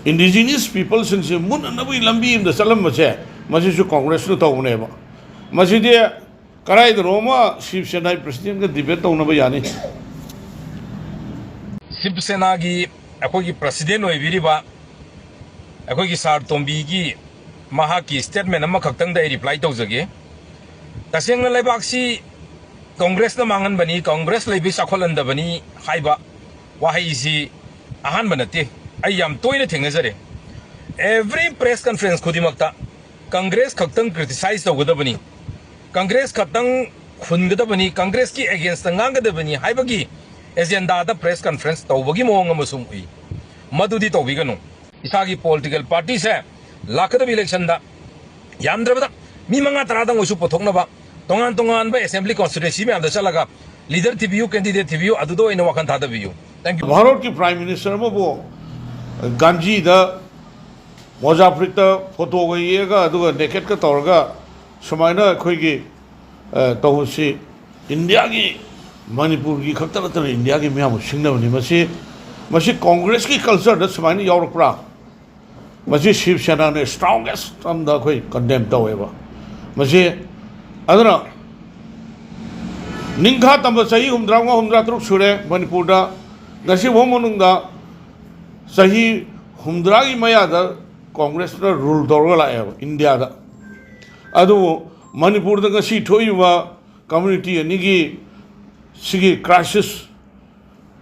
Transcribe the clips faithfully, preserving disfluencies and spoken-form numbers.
Indigenous peopleꯁꯤꯡꯁꯦ ꯃꯨꯠꯅꯅꯕꯒꯤ ꯂꯝꯕꯤ ꯑꯃꯗ ꯆꯠꯂꯝꯕꯁꯦ, ꯃꯁꯤꯁꯨ ꯀꯣꯡꯒ꯭ꯔꯦꯁꯅ ꯇꯧꯕꯅꯦꯕ꯫ ꯃꯁꯤꯗꯤ ꯀꯗꯥꯏꯗꯅꯣ ꯑꯃ ꯁꯤꯕ ꯁꯦꯅꯥꯒꯤ presidentꯒ debate ꯇꯧꯅꯕ ꯌꯥꯅꯤ꯫ ꯁꯤꯕ ꯁꯦꯅꯥꯒꯤ ꯑꯩꯈꯣꯏꯒꯤ president ꯑꯣꯏꯕꯤꯔꯤꯕ ꯑꯩꯈꯣꯏꯒꯤ ꯁꯥꯔ ꯇꯣꯝꯕꯤꯒꯤ ꯃꯍꯥꯛꯀꯤ statement ꯑꯃꯈꯛꯇꯪꯗ ꯑꯩ reply ꯇꯧꯖꯒꯦ꯫ ꯇꯁꯦꯡꯅ ꯂꯩꯕꯥꯛꯁꯤ ꯀꯣꯡꯒ꯭ꯔꯦꯁꯅ ꯃꯥꯡꯍꯟꯕꯅꯤ, ꯀꯣꯡꯒ꯭ꯔꯦꯁ ꯂꯩꯕꯩ ꯆꯥꯎꯈꯠꯍꯟꯗꯕꯅꯤ ꯍꯥꯏꯕ ꯋꯥꯍꯩꯁꯤ ꯑꯍꯥꯟꯕ ꯅꯠꯇꯦ, ꯑꯩ ꯌꯥꯝ ꯇꯣꯏꯅ ꯊꯦꯡꯅꯖꯔꯦ꯫ Every press conference ꯈꯨꯗꯤꯡꯃꯛꯇ ꯀꯪꯒ꯭ꯔꯦꯁ ꯈꯛꯇꯪ criticize ꯇꯧꯒꯗꯕꯅꯤ, ꯀꯪꯒ꯭ꯔꯦꯁ ꯈꯛꯇꯪ ꯍꯨꯟꯒꯗꯕꯅꯤ, ꯀꯪꯒ꯭ꯔꯦꯁꯀꯤ againstꯇ ꯉꯥꯡꯒꯗꯕꯅꯤ ꯍꯥꯏꯕꯒꯤ agendaꯗ press conference ꯇꯧꯕꯒꯤ ꯃꯑꯣꯡ ꯑꯃꯁꯨ ꯎꯏ꯫ ꯃꯗꯨꯗꯤ ꯇꯧꯕꯤꯒꯅꯨ꯫ ꯏꯁꯥꯒꯤ political partyꯁꯦ ꯂꯥꯛꯀꯗꯕ electionꯗ ꯌꯥꯝꯗ꯭ꯔꯕꯗ ꯃꯤ ꯃꯉꯥ ꯇꯔꯥꯗꯪ ꯑꯣꯏꯁꯨ ꯄꯨꯊꯣꯛꯅꯕ ꯇꯣꯉꯥꯟ ꯇꯣꯉꯥꯟꯕ assembly constituency ꯃꯌꯥꯝꯗ ꯆꯠꯂꯒ leader ꯊꯤꯕꯤꯌꯨ, candidate ꯊꯤꯕꯤꯌꯨ, ꯑꯗꯨꯗ ꯑꯣꯏꯅ ꯋꯥꯈꯜ ꯊꯥꯗꯕꯤꯌꯨ꯫ Thank you꯫ ꯚꯥꯔꯠꯀꯤ Prime Minister ꯑꯃꯕꯨ ꯒꯥꯟꯙꯤꯗ ꯃꯣꯖꯥ ꯐꯨꯔꯤꯠꯇ photoꯒ ꯌꯦꯛꯑꯒ ꯑꯗꯨꯒ nakedꯀ ꯇꯧꯔꯒ ꯁꯨꯃꯥꯏꯅ ꯑꯩꯈꯣꯏꯒꯤ, ꯑ, ꯇꯧꯕꯁꯤ ꯏꯟꯗꯤꯌꯥꯒꯤ, ꯃꯅꯤꯄꯨꯔꯒꯤ ꯈꯛꯇ ꯅꯠꯇꯅ ꯏꯟꯗꯤꯌꯥꯒꯤ ꯃꯤꯌꯥꯝꯕꯨ ꯁꯤꯡꯅꯕꯅꯤ꯫ ꯃꯁꯤ, ꯃꯁꯤ ꯀꯣꯡꯒ꯭ꯔꯦꯁꯀꯤ cultureꯗ ꯁꯨꯃꯥꯏꯅ ꯌꯥꯎꯔꯛꯄ꯭ꯔꯥ? ꯃꯁꯤ ꯁꯤꯕ ꯁꯦꯅꯥꯅ strongest ꯑꯃꯗ ꯑꯩꯈꯣꯏ condemn ꯇꯧꯋꯦꯕ꯫ ꯃꯁꯤ, ꯑꯗꯨꯅ ꯅꯤꯡꯈꯥ ꯇꯝꯕ ꯆꯍꯤ ꯍꯨꯝꯐꯨꯇꯔꯥꯃꯉꯥ, ꯍꯨꯝꯐꯨꯇꯔꯥ ꯇꯔꯨꯛ ꯁꯨꯔꯦ ꯃꯅꯤꯄꯨꯔꯗ꯫ ꯉꯁꯤꯐꯥꯎ ꯃꯅꯨꯡꯗ ꯆꯍꯤ ꯍꯨꯝꯐꯨꯇꯔꯥꯒꯤ ꯃꯌꯥꯗ ꯀꯣꯡꯒ꯭ꯔꯦꯁꯅ rule ꯇꯧꯔꯒ ꯂꯥꯛꯑꯦꯕ ꯏꯟꯗꯤꯌꯥꯗ꯫ ꯑꯗꯨꯕꯨ ꯃꯅꯤꯄꯨꯔꯗ ꯉꯁꯤ ꯊꯣꯛꯏꯕ community ꯑꯅꯤꯒꯤ ꯁꯤꯒꯤ crisis,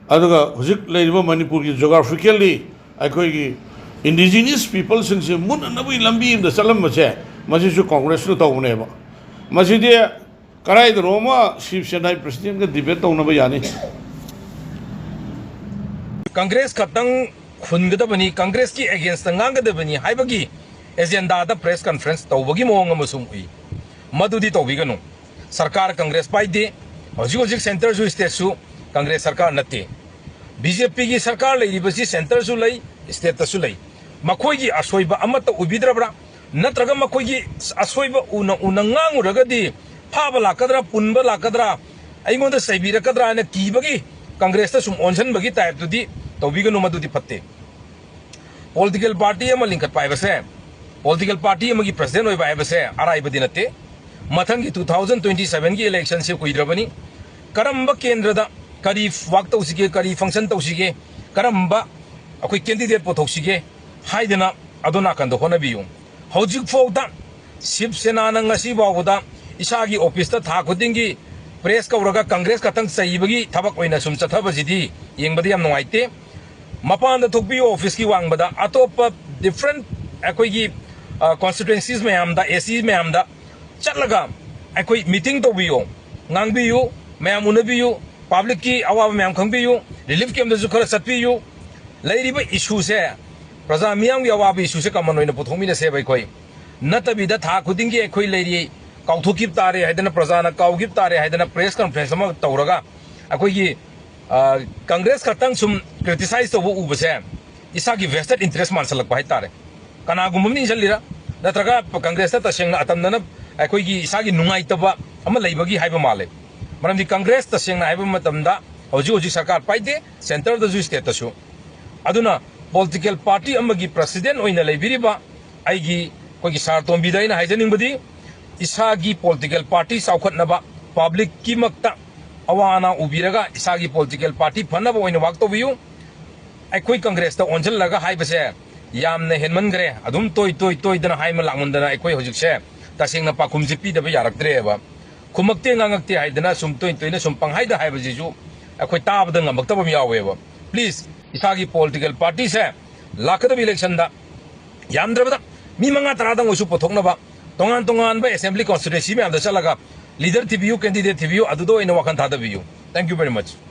ꯑꯗꯨꯒ ꯍꯧꯖꯤꯛ ꯂꯩꯔꯤꯕ ꯃꯅꯤꯄꯨꯔꯒꯤ geographically ꯑꯩꯈꯣꯏꯒꯤ indigenous peopleꯁꯤꯡꯁꯦ ꯃꯨꯠꯅꯅꯕꯒꯤ ꯂꯝꯕꯤ ꯑꯃꯗ ꯆꯠꯂꯝꯕꯁꯦ, ꯃꯁꯤꯁꯨ ꯀꯣꯡꯒ꯭ꯔꯦꯁꯅ ꯇꯧꯕꯅꯦꯕ꯫ ꯃꯁꯤꯗꯤ ꯀꯗꯥꯏꯗꯅꯣ ꯑꯃ ꯁꯤꯕ ꯁꯦꯅꯥꯒꯤ presidentꯒ debate ꯇꯧꯅꯕ ꯌꯥꯅꯤ꯫ ꯀꯪꯒ꯭ꯔꯦꯁ ꯈꯛꯇꯪ ꯍꯨꯟꯒꯗꯕꯅꯤ, ꯀꯪꯒ꯭ꯔꯦꯁꯀꯤ againstꯇ ꯉꯥꯡꯒꯗꯕꯅꯤ ꯍꯥꯏꯕꯒꯤ agendaꯗ press conference ꯇꯧꯕꯒꯤ ꯃꯑꯣꯡ ꯑꯃꯁꯨ ꯎꯏ꯫ ꯃꯗꯨꯗꯤ ꯇꯧꯕꯤꯒꯅꯨ꯫ ꯁꯔꯀꯥꯔ ꯀꯪꯒ꯭ꯔꯦꯁ ꯄꯥꯏꯗꯦ꯫ ꯍꯧꯖꯤꯛ ꯍꯧꯖꯤꯛ centreꯁꯨ stateꯁꯨ ꯀꯪꯒ꯭ꯔꯦꯁ ꯁꯔꯀꯥꯔ ꯅꯠꯇꯦ꯫ BJPꯒꯤ ꯁꯔꯀꯥꯔ ꯂꯩꯔꯤꯕꯁꯤ centreꯁꯨ ꯂꯩ, stateꯇꯁꯨ ꯂꯩ꯫ ꯃꯈꯣꯏꯒꯤ ꯑꯁꯣꯏꯕ ꯑꯃꯠꯇ ꯎꯕꯤꯗ꯭ꯔꯕ꯭ꯔꯥ? ꯅꯠꯇ꯭ꯔꯒ ꯃꯈꯣꯏꯒꯤ ꯑꯁꯣꯏꯕ ꯎꯅ ꯎꯅ ꯉꯥꯡꯉꯨꯔꯒꯗꯤ ꯐꯥꯕ ꯂꯥꯛꯀꯗ꯭ꯔꯥ, ꯄꯨꯟꯕ ꯂꯥꯛꯀꯗ꯭ꯔꯥ, ꯑꯩꯉꯣꯟꯗ ꯆꯩꯕꯤꯔꯛꯀꯗ꯭ꯔꯥ ꯍꯥꯏꯅ ꯀꯤꯕꯒꯤ ꯀꯪꯒ꯭ꯔꯦꯁꯇ ꯁꯨꯝ ꯑꯣꯟꯁꯤꯟꯕꯒꯤ typeꯇꯨꯗꯤ ꯇꯧꯕꯤꯒꯅꯨ, ꯃꯗꯨꯗꯤ ꯐꯠꯇꯦ꯫ ꯄꯣꯂꯤꯇꯤꯀꯦꯜ ꯄꯥꯔꯇꯤ ꯑꯃ ꯂꯤꯡꯈꯠꯄ ꯍꯥꯏꯕꯁꯦ, ꯄꯣꯂꯤꯇꯤꯀꯦꯜ ꯄꯥꯔꯇꯤ ꯑꯃꯒꯤ ꯄ꯭ꯔꯁꯤꯗꯦꯟ ꯑꯣꯏꯕ ꯍꯥꯏꯕꯁꯦ ꯑꯔꯥꯏꯕꯗꯤ ꯅꯠꯇꯦ꯫ ꯃꯊꯪꯒꯤ ꯇꯨ ꯊꯥꯎꯖꯟ ꯇ꯭ꯋꯦꯟꯇꯤ ꯁꯚꯦꯟꯒꯤ ꯏꯂꯦꯛꯁꯟꯁꯦ ꯀꯨꯏꯗ꯭ꯔꯕꯅꯤ꯫ ꯀꯔꯝꯕ ꯀꯦꯟꯗ꯭ꯔꯗ ꯀꯔꯤ ꯋꯥꯛ ꯇꯧꯁꯤꯒꯦ, ꯀꯔꯤ ꯐꯪꯁꯟ ꯇꯧꯁꯤꯒꯦ, ꯀꯔꯝꯕ ꯑꯩꯈꯣꯏ ꯀꯦꯟꯗꯤꯗꯦꯠ ꯄꯨꯊꯣꯛꯁꯤꯒꯦ ꯍꯥꯏꯗꯅ ꯑꯗꯣ ꯅꯥꯀꯟꯗ ꯍꯣꯠꯅꯕꯤꯌꯨ꯫ ꯍꯧꯖꯤꯛ ꯐꯥꯎꯗ ꯁꯤꯕ ꯁꯦꯅꯥꯅ ꯉꯁꯤ ꯐꯥꯎꯕꯗ ꯏꯁꯥꯒꯤ ꯑꯣꯐꯤꯁꯇ ꯊꯥ ꯈꯨꯗꯤꯡꯒꯤ ꯄ꯭ꯔꯦꯁ ꯀꯧꯔꯒ ꯀꯪꯒ꯭ꯔꯦꯁ ꯈꯛꯇꯪ ꯆꯩꯕꯒꯤ ꯊꯕꯛ ꯑꯣꯏꯅ ꯁꯨꯝ ꯆꯠꯊꯕꯁꯤꯗꯤ ꯌꯦꯡꯕꯗ ꯌꯥꯝ ꯅꯨꯡꯉꯥꯏꯇꯦ꯫ ꯃꯄꯥꯟꯗ ꯊꯣꯛꯄꯤꯌꯨ, ꯑꯣꯐꯤꯁꯀꯤ ꯋꯥꯡꯃꯗ ꯑꯇꯣꯞꯄ ꯗꯤꯐ꯭ꯔꯦꯟ ꯑꯩꯈꯣꯏꯒꯤ ꯀꯣꯟꯁꯇꯤꯇ꯭ꯋꯦꯟꯁꯤꯁ ꯃꯌꯥꯝꯗ, ꯑꯦ ꯁꯤ ꯃꯌꯥꯝꯗ ꯆꯠꯂꯒ ꯑꯩꯈꯣꯏ ꯃꯤꯇꯤꯡ ꯇꯧꯕꯤꯌꯨ, ꯉꯥꯡꯕꯤꯌꯨ, ꯃꯌꯥꯝ ꯎꯅꯕꯤꯌꯨ, ꯄꯥꯕ꯭ꯂꯤꯛꯀꯤ ꯑꯋꯥꯕ ꯃꯌꯥꯝ ꯈꯪꯕꯤꯌꯨ, ꯔꯤꯂꯤꯐ ꯀꯦꯝꯗꯁꯨ ꯈꯔ ꯆꯠꯄꯤꯌꯨ꯫ ꯂꯩꯔꯤꯕ ꯏꯁꯨꯁꯦ, ꯄ꯭ꯔꯖꯥ ꯃꯤꯌꯥꯝꯒꯤ ꯑꯋꯥꯕ ꯏꯁꯨꯁꯦ ꯀꯃꯟ ꯑꯣꯏꯅ ꯄꯨꯊꯣꯛꯃꯤꯟꯅꯁꯦꯕ꯫ ꯑꯩꯈꯣꯏ ꯅꯠꯇꯕꯤꯗ ꯊꯥ ꯈꯨꯗꯤꯡꯒꯤ ꯑꯩꯈꯣꯏ ꯂꯩꯔꯤ, ꯀꯥꯎꯊꯣꯛꯈꯤꯕ ꯇꯥꯔꯦ ꯍꯥꯏꯗꯅ, ꯄ꯭ꯔꯖꯥꯅ ꯀꯥꯎꯈꯤꯕ ꯇꯥꯔꯦ ꯍꯥꯏꯗꯅ ꯄ꯭ꯔꯦꯁ ꯀꯟꯐ꯭ꯔꯦꯟꯁ ꯑꯃ ꯇꯧꯔꯒ ꯑꯩꯈꯣꯏꯒꯤ, ꯑ, ꯀꯪꯒ꯭ꯔꯦꯁ ꯈꯛꯇꯪ ꯁꯨꯝ ꯀ꯭ꯔꯤꯇꯤꯁꯥꯏꯖ ꯇꯧꯕ ꯎꯕꯁꯦ ꯏꯁꯥꯒꯤ ꯚꯦꯁꯇꯦꯠ ꯏꯟꯇꯔꯦꯁ ꯃꯥꯟꯁꯜꯂꯛꯄ ꯍꯥꯏꯇꯥꯔꯦ꯫ ꯀꯅꯥꯒꯨꯝꯕ ꯑꯃꯅ ꯏꯟꯁꯤꯜꯂꯤꯔ, ꯅꯠꯇ꯭ꯔꯒ ꯀꯪꯒ꯭ꯔꯦꯁꯇ ꯇꯁꯦꯡꯅ ꯑꯇꯝꯅꯅ ꯑꯩꯈꯣꯏꯒꯤ ꯏꯁꯥꯒꯤ ꯅꯨꯡꯉꯥꯏꯇꯕ ꯑꯃ ꯂꯩꯕꯒꯤ ꯍꯥꯏꯕ ꯃꯥꯜꯂꯦ꯫ ꯃꯔꯝꯗꯤ ꯀꯪꯒ꯭ꯔꯦꯁ ꯇꯁꯦꯡꯅ ꯍꯥꯏꯕ ꯃꯇꯝꯗ ꯍꯧꯖꯤꯛ ꯍꯧꯖꯤꯛ ꯁꯔꯀꯥꯔ ꯄꯥꯏꯗꯦ, ꯁꯦꯟꯇꯔꯗꯁꯨ, ꯁ꯭ꯇꯦꯠꯇꯁꯨ꯫ ꯑꯗꯨꯅ ꯄꯣꯂꯤꯇꯤꯀꯦꯜ ꯄꯥꯔꯇꯤ ꯑꯃꯒꯤ ꯄ꯭ꯔꯁꯤꯗꯦꯟ ꯑꯣꯏꯅ ꯂꯩꯕꯤꯔꯤꯕ ꯑꯩꯒꯤ, ꯑꯩꯈꯣꯏꯒꯤ ꯁꯥꯔ ꯇꯣꯝꯕꯤꯗ ꯑꯩꯅ ꯍꯥꯏꯖꯅꯤꯡꯕꯗꯤ, ꯏꯁꯥꯒꯤ ꯄꯣꯂꯤꯇꯤꯀꯦꯜ ꯄꯥꯔꯇꯤ ꯆꯥꯎꯈꯠꯅꯕ, ꯄꯥꯕ꯭ꯂꯤꯛꯀꯤꯃꯛꯇ ꯑꯋꯥ ꯑꯅꯥ ꯎꯕꯤꯔꯒ ꯏꯁꯥꯒꯤ ꯄꯣꯂꯤꯇꯤꯀꯦꯜ ꯄꯥꯔꯇꯤ ꯐꯅꯕ ꯑꯣꯏꯅ ꯋꯥꯛ ꯇꯧꯕꯤꯌꯨ꯫ ꯑꯩꯈꯣꯏ ꯀꯪꯒ꯭ꯔꯦꯁꯇ ꯑꯣꯟꯁꯤꯜꯂꯒ ꯍꯥꯏꯕꯁꯦ ꯌꯥꯝꯅ ꯍꯦꯟꯃꯟꯈ꯭ꯔꯦ꯫ ꯑꯗꯨꯝ ꯇꯣꯏ ꯇꯣꯏ ꯇꯣꯏꯗꯅ ꯍꯥꯏꯃ ꯂꯥꯛꯃꯟꯗꯅ ꯑꯩꯈꯣꯏ ꯍꯧꯖꯤꯛꯁꯦ ꯇꯁꯦꯡꯅ ꯄꯥꯎꯈꯨꯝꯁꯦ ꯄꯤꯗꯕ ꯌꯥꯔꯛꯇ꯭ꯔꯦꯕ꯫ ꯈꯨꯝꯃꯛꯇꯦ, ꯉꯥꯡꯉꯛꯇꯦ ꯍꯥꯏꯗꯅ ꯁꯨꯝ ꯇꯣꯏ ꯇꯣꯏꯅ ꯁꯨꯝ ꯄꯪꯍꯥꯏꯗ ꯍꯥꯏꯕꯁꯤꯁꯨ ꯑꯩꯈꯣꯏ ꯇꯥꯕꯗ ꯉꯝꯃꯛꯇꯕ ꯑꯃ ꯌꯥꯎꯋꯦꯕ꯫ ꯄ꯭ꯂꯤꯖ, ꯏꯁꯥꯒꯤ ꯄꯣꯂꯤꯇꯤꯀꯦꯜ ꯄꯥꯔꯇꯤꯁꯦ ꯂꯥꯛꯀꯗꯕ ꯏꯂꯦꯛꯁꯟꯗ ꯌꯥꯝꯗ꯭ꯔꯕꯗ ꯃꯤ ꯃꯉꯥ ꯇꯔꯥꯗꯪ ꯑꯣꯏꯁꯨ ꯄꯨꯊꯣꯛꯅꯕ ꯇꯣꯉꯥꯟ ꯇꯣꯉꯥꯟꯕ ꯑꯦꯁꯦꯝꯕ꯭ꯂꯤ ꯀꯣꯟꯁꯇꯤꯇ꯭ꯋꯦꯟꯁꯤ ꯃꯌꯥꯝꯗ ꯆꯠꯂꯒ ꯂꯤꯗꯔ ꯊꯤꯕꯤꯌꯨ, ꯀꯦꯟꯗꯤꯗꯦꯠ ꯊꯤꯕꯤꯌꯨ, ꯑꯗꯨꯗ ꯑꯣꯏꯅ ꯋꯥꯈꯜ ꯊꯥꯗꯕꯤꯌꯨ꯫ Thank you very much.